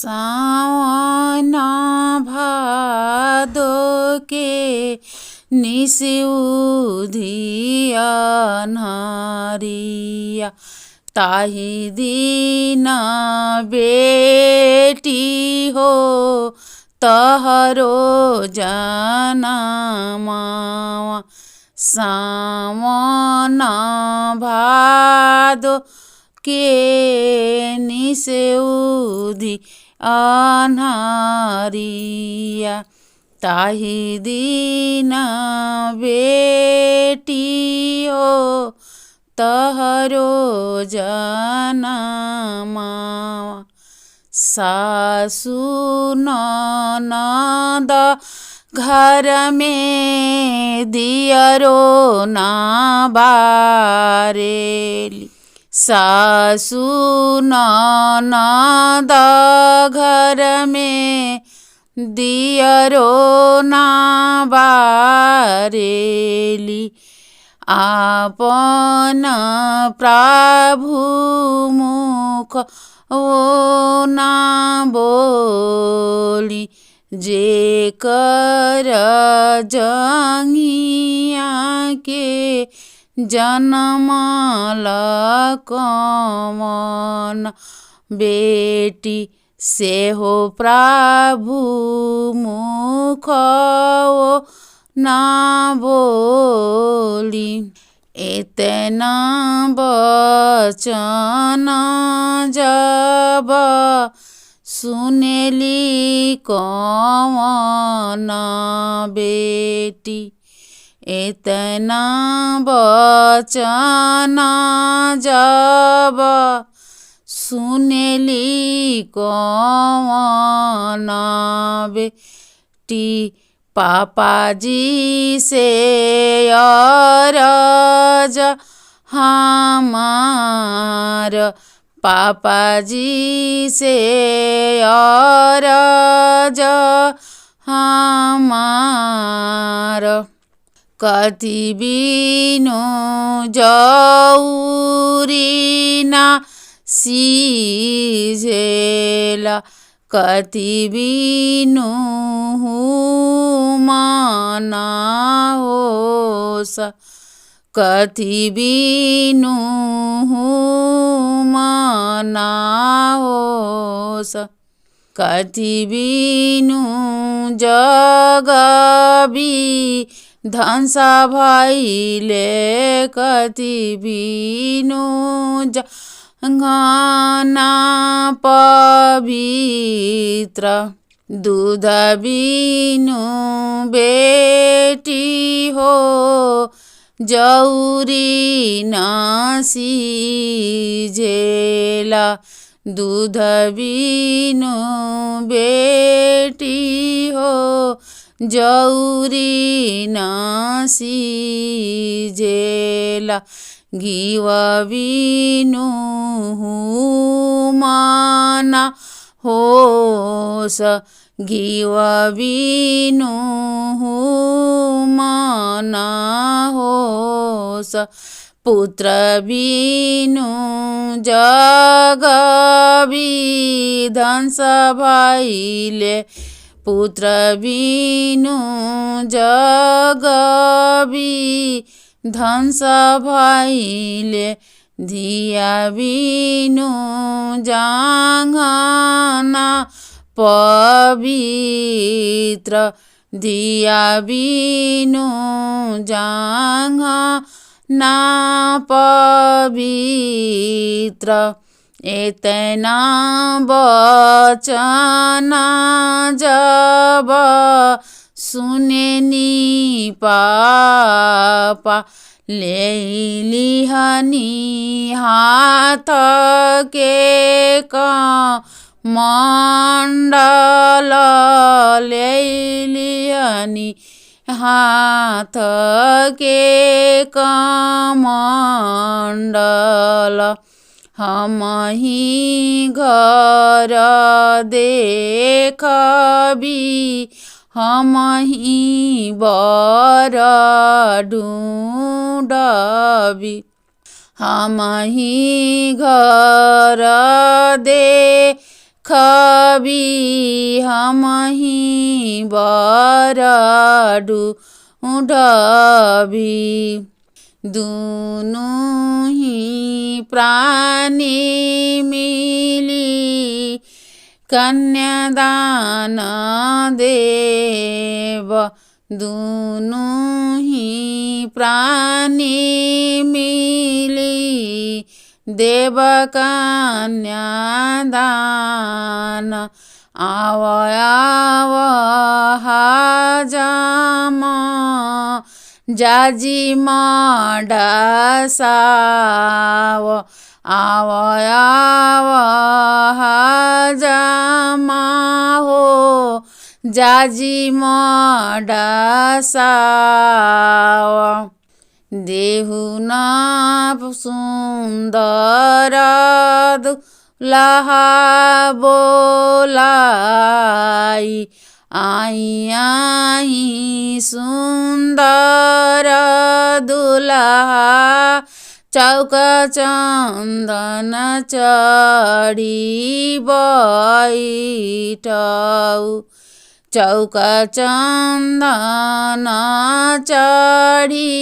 सावन भादो के निसउधिया अन्हरिया, ताहि दिन बेटी हो तहरो जनमावा। सावन भादो के निसउधि अन्हरिया, ताहि दिन बेटी हो तहरो जनमावा। सासु ननद घर में दियरो ना बारेली, सासु ननद घर में दियरो ना बारेली। आपन प्रभु मुख ओ ना बोली, जेकर जंघिया के जनमल कवन बेटी, सेहो प्रभु मुख ओ ना बोली। एतना बचन जब सुनेली कवन बेटी, एतना बचन जब सुनेली कवन बेटी, पापाजी से अरज हमार, पापाजी से अरज हमार। कथी बिनु जौरी ना सिझेला, कथी बिनु मना होस, कथी बिनु मना होस। कथी बिनु जगबी धंसा भइले, कथी बिनु जंघना पवित्र। दूध बिनु बेटी हो जौरी न सिझेला, दूध बिनु बेटी हो जौरी न सिझेला। घीव बिनु मना होस, घीव बिनु मना होस। पुत्र बिनु जगबी धंस भइले, पुत्र बिनु जगबी धंस भइले। धिया बिनु जांघना पवित्र, धिया बिनु जांघना पवित्र। एतना बचन जब सुनेनी पापा, ले लिहनी हाथ के कमंडल, ले लिहनी हाथ के कमंडल। हमही घर देखबी हमही बर ढूँढबी, हमही घर देखबी देखबी हमही बर ढूँढबी। दुनू ही प्राणी मिली कन्यादान देव। दुनू ही प्राणी मिली देव कन्यादान। आव आव हाजम जाजिम डसाव। आव आव हाजम हो जाजिम डसाव। देहु न सुन्दर दुल्हा बोलाई। आई आई सुन्दर दुल्हा चौक चन्दन चढ़ी बैठौ। चौक चन्दन चढ़ी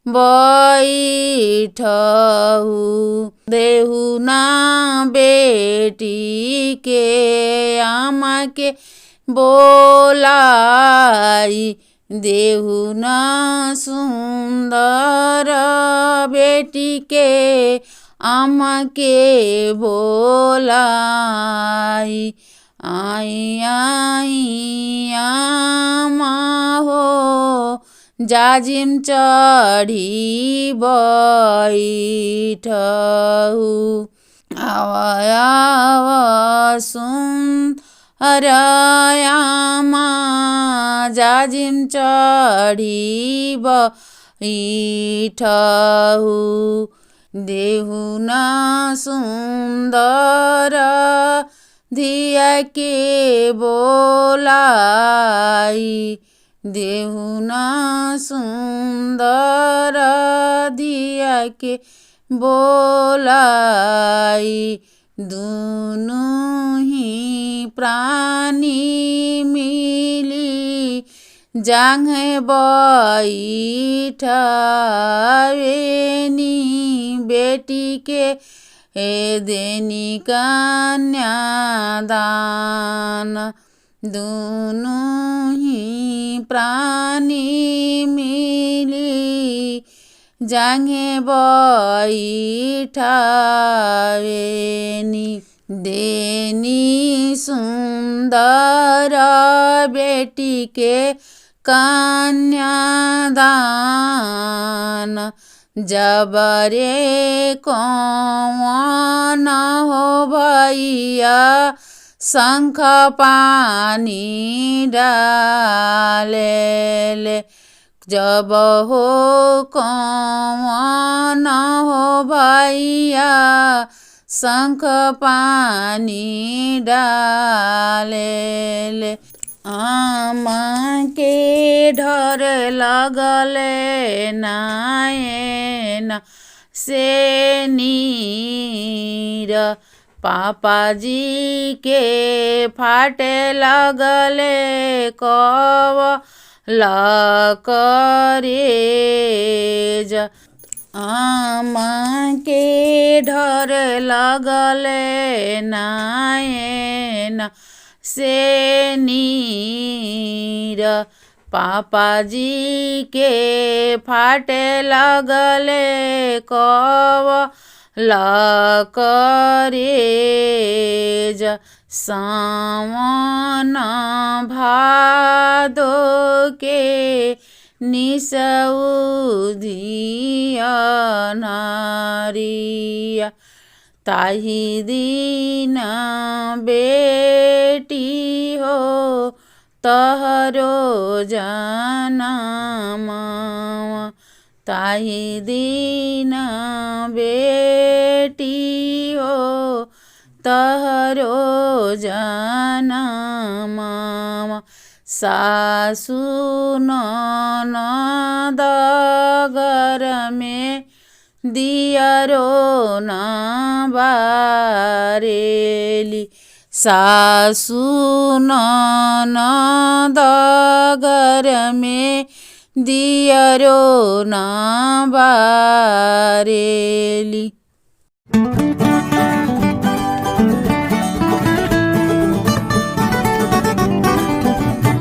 बैठौ। देहु ना बेटी के आमा के बोलाई। देहु ना सुन्दर बेटी के आमा के बोलाई। आई आई आमा हो जाजिम चढ़ी बैठौ। आव आव सुन्दर आमा जाजिम चढ़ी बैठौ। देहु न सुन्दर धिया के बोलाई। देहु न सुन्दर धिया के बोलाई। दुनू ही प्राणी मिली जाँघ बैठावेनी बेटी के देनी कन्यादान। दुनू ही प्राणी मिली जाँघ बैठावेनी। देनी सुन्दर बेटी के कन्यादान। जबरे कौन हो भैया शंख पानी डाले। जब हो कौन हो भैया शंख पानी डाले। आमा के डर लगले नायन से नीर। पापाजी के फाटे लगले कवल करेज। आमा के डर लगले नायन से नीर। पापाजी के फाटे लगले कवल करेज। सावन भादो के निसौधिया नारिया। ताही दिन बेटी हो तहरो जनमा। ताही दिन बेटी हो तहरो जनमा। सासु ननद घर में दियरो न बारेली। सासू ननद घर में दियरो ना बारेली।